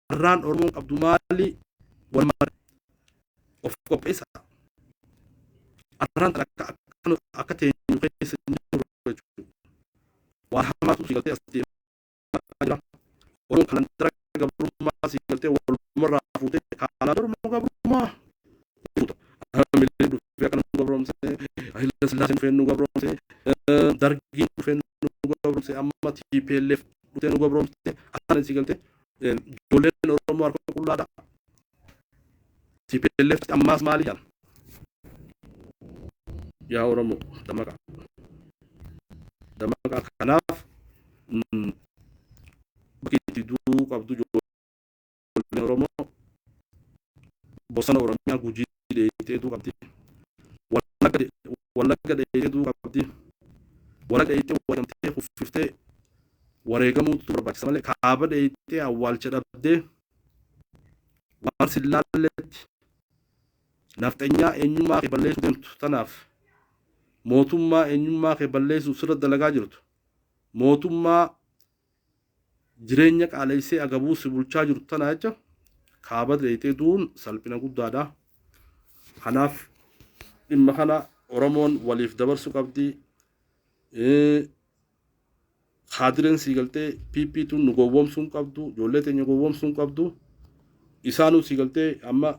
Carraan Oromoon qabdu maali? Wal of qopheessa. Arraan akka akka teenyu keessa hin jiru jechuudha. Waan hamaatu si galtee as deemaa jira. Oromoon kalandara gabrummaa si galtee walumarraa fuutee kalandara gabrummaa. Miliin dhufee akka nama gabroomsu. dhufee nu gabroomse, Dargiin dhufee nu gabroomse, amma TPLF dhuftee nu gabroomse. Asaan si galtee ijoolleen Oromoo harka qullaadha. TPLF ammaas maali jedhan? Yaa Oromoo, dammaqaa. Dammaqaa. Kanaaf bakki itti du'uu qabdu ijoolleen Oromoo bosona Oromiyaa Gujii dheeyxee du'uu qabdi. Wallagga dheeyxee du'uu qabdi. Wallagga dheeyxee wareegamtee kuffiftee wareegamuutu barbaachisa malee kaaba dheeyxee awwaalcha dhabdee waan sin laalletti nafxenyaa eenyummaa kee balleessuu deemtu tanaaf, mootummaa eenyummaa kee balleessuuf sirra dalagaa jirtu, mootummaa jireenya qaaleessee agabuu si bulchaa jirtu tana jecha kaaba dheeyxee du'uun salphina guddaadha. Kanaaf dhimma kana Oromoon waliif dabarsuu qabdi. Kaadireen sii galtee PP tun nu gowwoomsuu hin qabdu, ijoollee teenya gowwoomsuu hin qabdu. Isaanuu sii galtee amma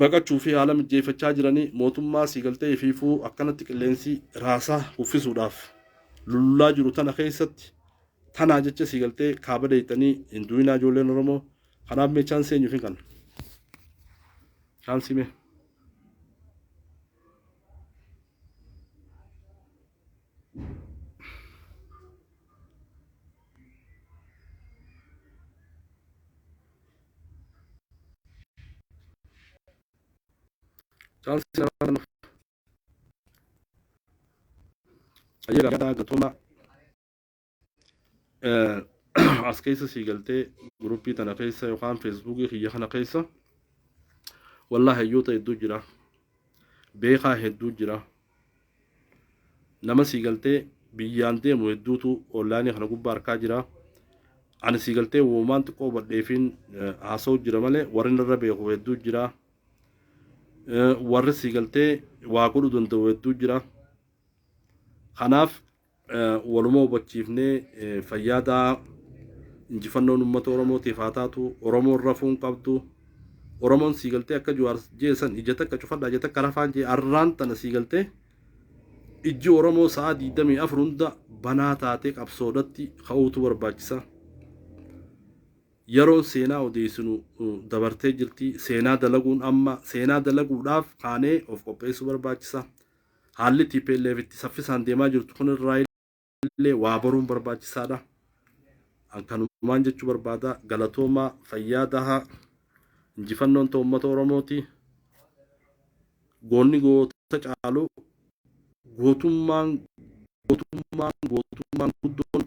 baqachuu fi haala mijjeeffachaa jiranii mootummaa sii galtee ifiifuu akkanatti qilleensi raasaa kuffisuudhaaf lullaa jiru tana keessatti tanaa jecha sii galtee kaaba deeyxanii hin du'inaa ijoolleen Oromoo. Kanaaf mee chaansii eenyuuf hin kanna? Chaansii mee? Chaansii nama kennuuf. Ayyee gaafadhaa galatoomaa. As keessa sii galtee guruppii tana keessa yookaan feesbuukii kiyya kana keessa wallaahi hayyoota hedduu jira. Beekaa hedduu jira. Nama sii galtee biyyaan deemu hedduutu onlaayinii kana gubbaa harkaa jira. Ani sii galtee uumamaan xiqqoo hubadheefiin haasa'u jira malee warri narra beeku hedduu jira. Warri sii galtee waa godhuu danda'u hedduu jira. Kanaaf waluma hubachiifnee fayyaadaa injifannoon uummata Oromootiif haa taatu. Oromoon rafuu hin qabdu. Oromoon sii galtee akka Jawaar jeesan ija takka cufadhaa ija takka rafaan jee arraan tana sii galtee ijji Oromoo sa'a 24 hunda banaa taatee qabsoodhatti ka'uutu barbaachisa. Yeroon seenaa odeessinu dabartee jirti. Seenaa dalaguun amma seenaa dalaguudhaaf kaanee of qopheessuu barbaachisa. Haalli TPLF itti saffisaan deemaa jirtu kun irraa illee waa baruun barbaachisaadha. An kanumaan jechuu barbaada. Galatoomaa, fayyaa dahaa. Injifannoon ta'u uummata Oromooti. Goonni goota caalu gootummaan gootummaan gootummaan guddoon